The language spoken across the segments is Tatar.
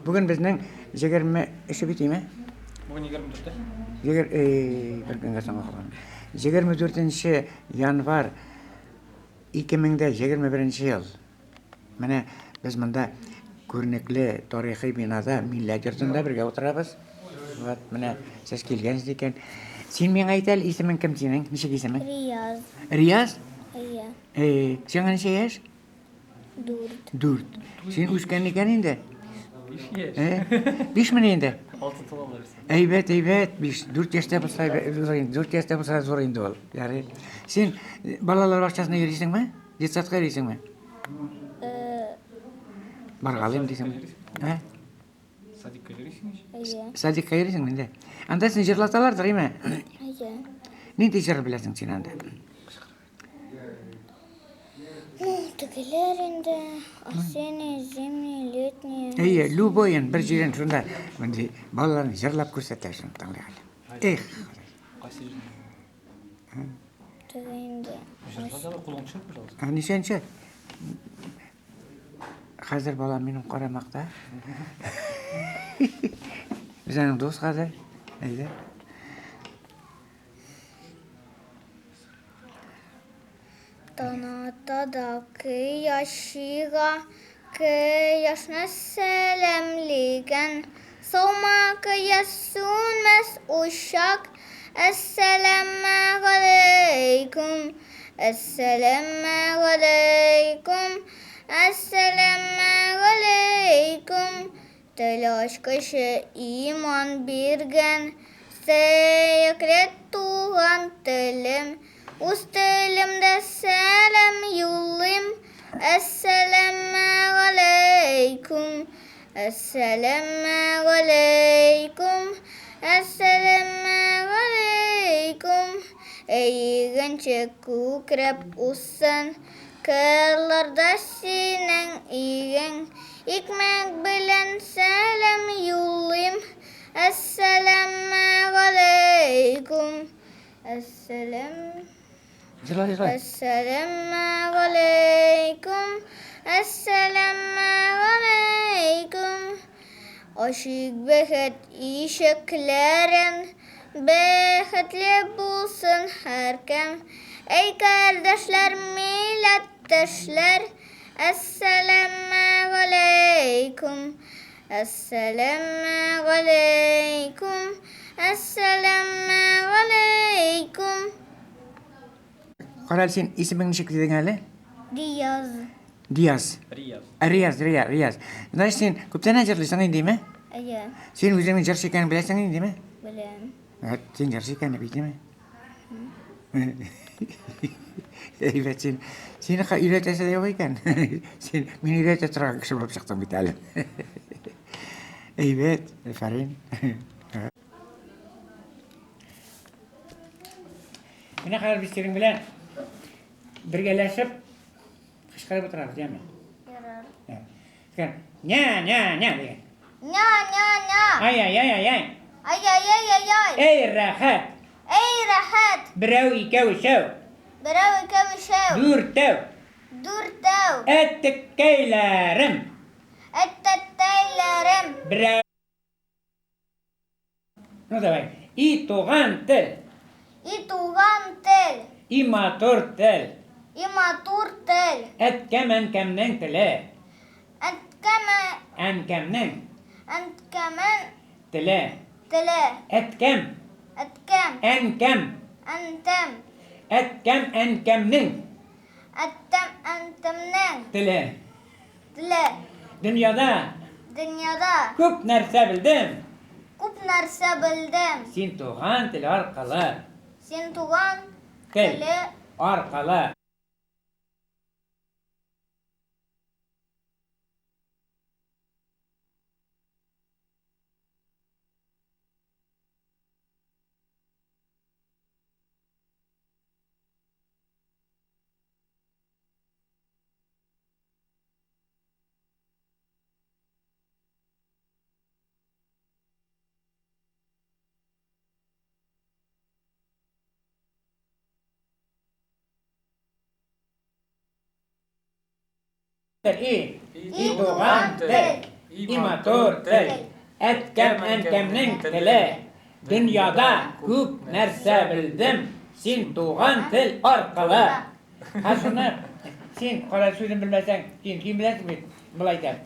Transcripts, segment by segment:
Бүген безнең 23 бит име? Бүген 24-е. Егер, эй, бер көнгә соңга калган. 24 январь 2021 ел. Менә без монда күренекле тарихи бинада Милләт йортында бергә утырабыз. Вот, менә сез килгәнсез икән. Син миңа әйт әле, исемең кем синең? Ничек исемең? Рияз. Рияз? Әйе. Э, сиңа ничә яшь? 4. 4. Син үскән икән инде. 5 яшь. Э? 5 мени инде? 6 тула булырсың. Әйбәт, әйбәт. 5, 4 яшьтә булса, зур инде. 4 яшьтә булса зур инде ул. Ярый. Син балалар бакчасына йөрисеңме? Детсадка йөрисеңме? Баргалыйм дисеңме? Ә? Садикка йөрисең ич? Әйе. Садикка йөрисеңме инде? Анда сине җырлаталардыр, име? Әйе. Нинди җыр беләсең син анда? Ну, тегеләр инде, осенний, зимний, летний. Әйе, любойын бер җирен шунда мондый балаларны җырлап күрсәтә шуны тыңлый әле. Эх, Кайсы җыр? Теге инде. Җырла да кулың төшер, пожалуйста. Ә ничәнче? Хәзер балам минем карамакта. Без аның дус хәзер. Әйдә. Танатада кояш чыга, кояшны сәламләгән. Саума кояш сүнмәс учак. Әссәламегаләйкүм, әссәламегаләйкүм, әссәламегаләйкүм. Тел ачкычы иман биргән, сөекле туган телем. Үз телемдә сәлам юллыйм. Әссәламегаләйкүм, әссәламегаләйкүм, әссәламегаләйкүм. Әйгенче күкрәп үссен, кырларда синең игең. Икмәк белән сәлам юллыйм. Әссәламегаләйкүм, әссәлам. Җырла, җырла. Әссәламегаләйкүм, әссәламегаләйкүм. Ачыйк бәхет ишекләрен, бәхетле булсын һәркем. Әй, кардәшләр, милләттәшләр, әссәламегаләйкүм, әссәламегаләйкүм, әссәламегаләйкүм. Кара әле, син исемең ничек дидең әле? Дияз. Диаз. Рияз. Рияз, Рияз, Рияз. Значит, син күптән җырлыйсың индеме? Әйе, Син үзеңнең җырчы икәнен беләсең индеме? беләм. Ә, син җырчы икән бит, димме? Әйбәт син. Сине өйрәтәсе дә юк икән. Син мине өйрәтә торган кеше булып чыктың бит әле. Әйбәт, афәрин. Менә хәзер без синең белән бергәләшеп кычкырып утырабыз, яме? Ярар. Ня, ня, ня дигән. Ня, ня, ня. Ай, ай, ай, ай, ай. Ай, ай, ай, ай, ай. Эй, рәхәт. Эй, рәхәт. Берәү, икәү, өчәү. Берәү, икәү, өчәү. Дүртәү. Дүртәү. Әттеккәйләрем. Әттәттәйләрем. Берәү. Ну давай. И туган тел. И туган тел. И матур тел. И матур тел. Әткәм әнкәмнең теле. Әткәм әнкәмнең әнкәмнең теле. Теле. Әткәм. Әткәм. Әнкәм. Әнтәм. Әткәм әнкәмнең. Әткәм әнкәмнең теле. Теле. Дөньяда. Дөньяда. Күп нәрсә белдем. Күп нәрсә белдем. Син туган тел аркылы. Син туган тел теле аркылы. И, И туган тел. И матур тел. Әткәм, әнкәмнең теле. Дөньяда күп нәрсә белдем, син туган тел аркылы. Һә шуны син кара сүзен белмәсәң, син кем беләсең бит, болай әйтәм.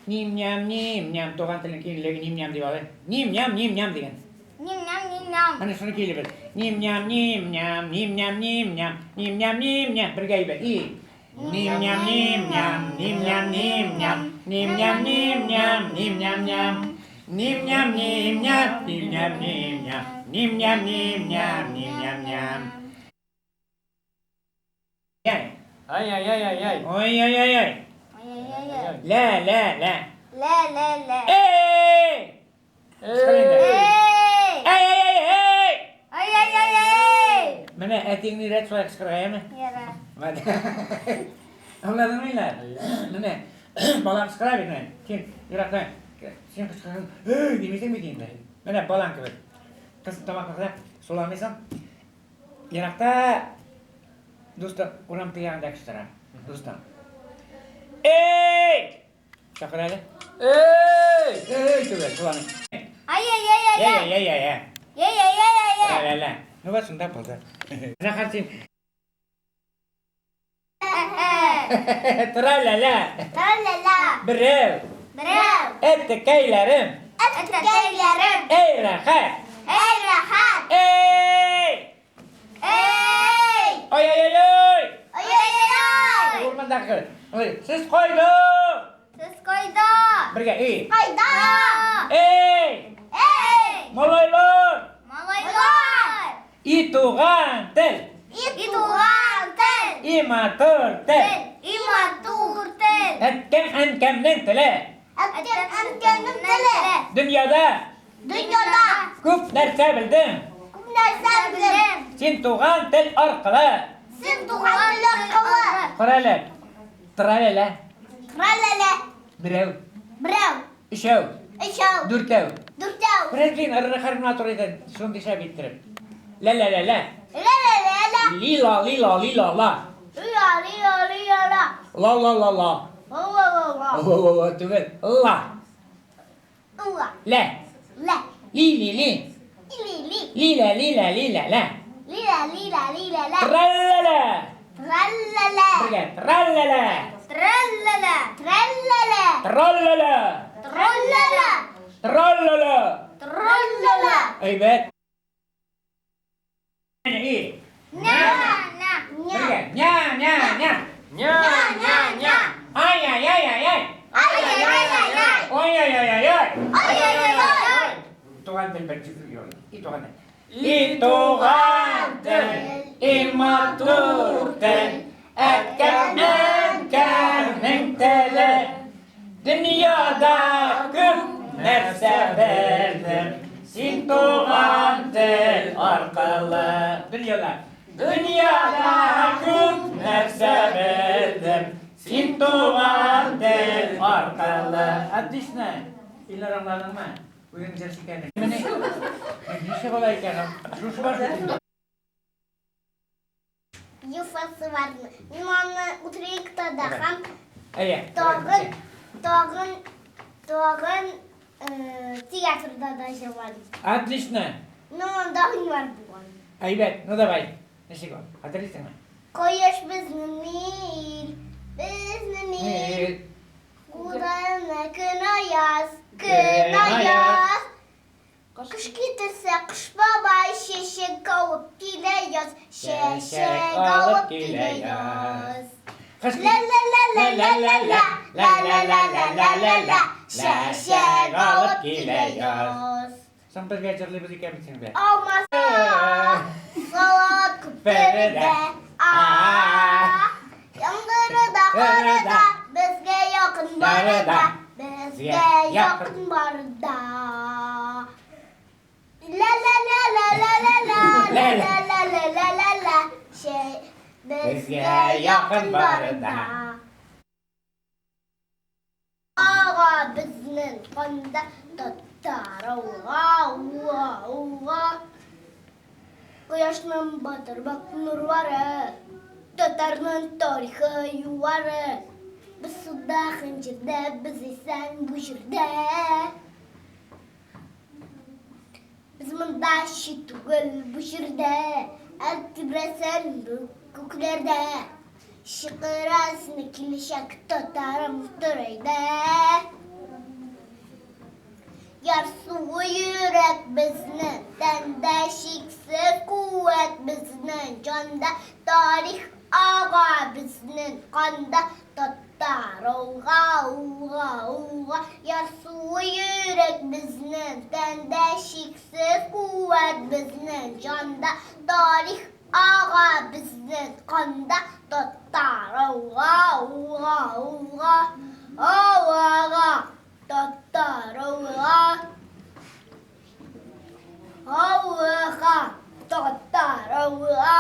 Ним-ням, ним-ням, туган телнең киңлеге ним-ням дип алай. Ним-ням, ним-ням дигән. Ним-ням, ним-ням. Менә шуны килеп. Ним-ням, ним-ням, ним-ням, ним-ням, ним-ням, ним-ням. Бергә әйбәт. И. Ним-ням, ним-ням, ним-ням, ним-ням, ним-ням, ним-ням, ним-ням-ням. Ним-ням, ним-ням, ним-ням, ним-ням, ним-ням, ним-ням, ним-ням-ням. Ай-яй-яй-яй-яй. Ой-ой-ой-ой. Ай-яй-яй. Ля, ля, ля. Лә, лә, лә. Эй! Эй! Эй-эй-эй-эй! Ай-яй-яй-яй! Менә әтиеңне өйрәт шулай кычкырырга, яме? Яра. Аңладыңмы инде? Менә балаң кычкыра бит менә. Син ерактан син кычкырсаң, эй димисең бит инде. Менә балаң кебек. Кыз тамак кырса, суламыйсың. Еракта дустың урам тыягында кычкыра. Дустың. Эй! Чакыр әле. Эй! Эй түгел, суламый. Ай-яй-яй-яй-яй! Яй-яй-яй-яй. Яй-яй-яй-яй-яй! Ла-ла-ла. Ну вот шунда булды. Рәхәт син. Тра-ла-ла. Тра-ла-ла. Берәү. Берәү. Әттекәйләрем. Әттекәйләрем. Эй, рәхәт. Эй, рәхәт. Эй! Эй! Ой-ой-ой-ой! Ой-ой-ой! Урмандагы. Ой, сез кайда? Сез кайда? Бергә, эй. Кайда? Эй! Эй! Малайлар! Малайлар! И туган тел, И туган тел! и матур тел. И матур тел! Әткәм әнкәмнең теле. Әткәм әнкәмнең теле! Дөньяда Дөньяда күп нәрсә белдем. күп нәрсә белдем. Син туган тел аркылы. Син туган тел аркылы. Кара әле. Тра-ла-ла. Тра-ла-ла. Берәү, Берәү, өчәү, өчәү, дүртәү. дүртәү. Күрәсең, ыры хәреф матур итә, шундый шәп иттереп. Ла-ла-ла-ла. Ла-ла-ла-ла. Лила, лила, лила, ла. Ла, лила, лила, ла. Ла-ла-ла-ла. Ла-ла-ла-ла. О-о-о, түгел. Ла. Ла. Лә. Лә. Ли-ли-ли. Ли-ли. Лилә, лилә, лилә, лә. Лила, лила, лила, ла. Тралла-ла. Тралла-ла. Бергә. Тралла-ла. Тралла-ла. Тралла-ла. Тралла-ла. Тралла-ла. Тралла-ла. Тралла-ла. Әйбәт. И. Ня, ня, ня. Бергә. Ня, ня, ня. Ня, ня, ня. Ай-яй-яй-яй-яй. Ай-яй-яй-яй-яй. Ой-яй-яй-яй. Ай-яй-яй-яй. Туган тел беренче юл. И туган тел. И туган тел, и матур тел, әткәм әнкәмнең теле. Дөньяда күп нәрсә белдем, син туган тел аркылы. Дөньяда. Дөньяда күп нәрсә белдем, син туган тел аркылы. Отлично. Илнар аңладыңмы? Үзең җырчы икән. Менә ничә бала икән? Шушы бар шул. Юфасы бар. Мин аны утренникта да һәм Әйе. тагын, тагын, тагын театрда да җырладым. Отлично. Ну, анда бар булган. Әйбәт. Ну давай. Ничек ул? Хәтерлисеңме? Кояш безнең ил, безнең ил. Куданы көн аяз, көн аяз. Кыш китерсә, кыш бабай чәчәк алып килә яз, чәчәк алып килә яз. Кыш Ла ла ла ла ла ла ла ла ла ла ла ла ла ла чәчәк алып килә яз. Соң безгә җырлыйбыз икән бит синең белән. Алмаса салат күпердә, а яңгыры да кары да безгә якын барда, безгә якын барда. Ла ла ла ла ла ла ла ла ла ла ла ла ла ла безгә якын барда. Ага безнең канда татар уга уга уга. Кояшның батырбак нурлары, татарның тарихы югары. Без суда һәм җирдә, без исән бу җирдә. Без монда чит түгел бу җирдә, Ә тибрәсән бу күкләрдә. Чыкырасың киләчәк татарым тор әйдә. Ярсуы йөрәк безнең тәндә, Чиксез куәт безнең җанда, Тарих ага безнең канда, Татар алга, алга, алга. Ярсуы йөрәк безнең тәндә, Чиксез куәт безнең җанда, Тарих ага безнең канда, Татар алга, алга, алга, Алга, Татар алга. Алга, татар алга.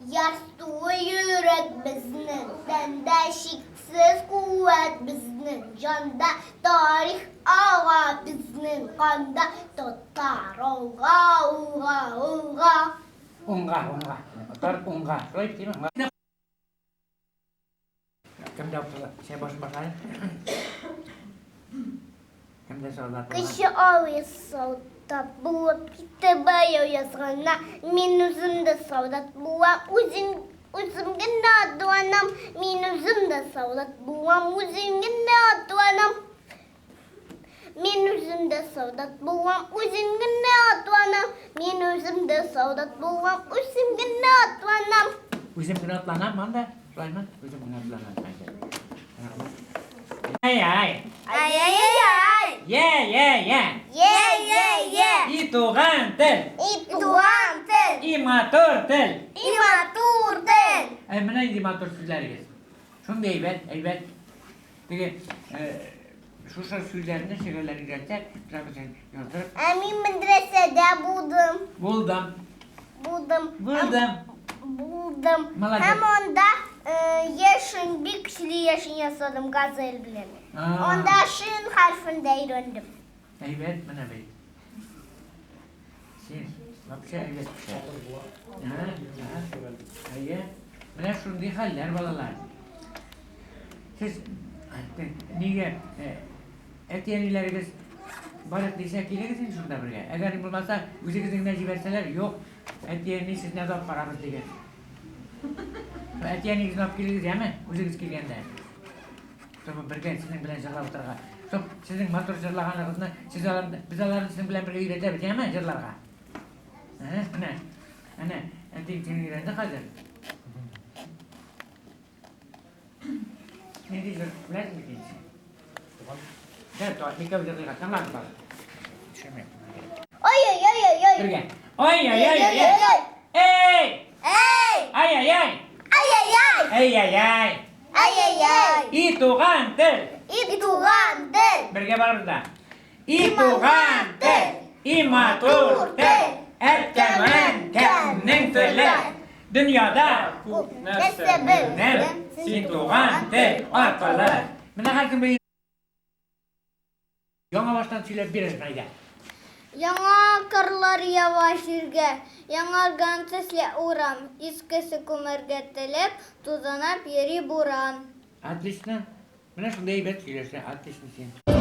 Ярсуы йөрәк безнең тәндә, чиксез куәт безнең җанда, тарих ага безнең канда, татар алга, алга, алга. Уңга, уңга. Татар уңга. Шулай бит, димме? Кемдә булса, син башын башлай. Кемдә солдат булган? Кеше абый солдат булып китте быел язгана. Мин үзем дә солдат булам, үзем үзем генә атланам. Мин үзем дә солдат булам, үзем генә атланам. Мин үзем дә солдат булам, үзем генә атланам. Мин үзем дә солдат булам, үзем генә атланам. Үзем генә атланам, анда, шулаймы? Үзем генә атланам. Рәхмәт. Ай-ай. Ай-яй-яй-яй. Я-я-я. Е-е-е. И туган тел, И туган тел, и матур тел. и матур тел. Әй, менә нинди матур сүзләрегез. Шундый әйбәт, әйбәт. Теге, шушы сүзләрне шигырьләр өйрәтсәк, без яздырып. Ә мин мәдрәсәдә булдым. Булдым. Булдым. Булдым. Булдым. Молодец. Һәм анда яшен, бик көчле яшен ясадым газель белән. Анда шин хәрфен дә өйрәндем. Әйбәт, менә бит. Син вообще әйбәт кеше. Әйе. Менә шундый хәлләр, балалар. Сез нигә әти-әниләрегез барык дисә, килегез инде шунда бергә. Әгәр булмаса, үзегезне генә җибәрсәләр, юк, әти-әни сезне дә алып барабыз дигән. Әти-әнигезне алып килегез, яме, үзегез килгәндә. Чтобы бергә сезнең белән җырлап утырырга. Чтоб сезнең матур җырлаганыгызны, сез аларны, без аларны сезнең белән бергә өйрәтәбез, яме, җырларга. Ә, менә, әнә, әтиең сине өйрәнде хәзер. Нинди җыр беләсең бит инде син? Да, то, икәү җырлыйк, тыңлагыз бары. Төшермә. Ой-ой-ой-ой-ой. Бергә. Ой-ой-ой-ой. Эй! Эй! Ай-яй-яй! Ай-яй-яй! Эй-яй-яй! Ай-яй-яй! И туган тел! И туган тел! Бергә барыбыз да. И туган тел, и матур тел, әткәм-әнкәмнең теле. Дөньяда күп нәрсә белдем, син туган тел аркылы. Менә һәркем бер яңа баштан сөйләп бирерсең, әйдә. Яңа карлар ява җиргә, Яңарган төсле урам, Искесе күмәргә теләп, Тузанап йөри буран. Отлично. Менә шундый әйбәт сөйләшә, отлично син.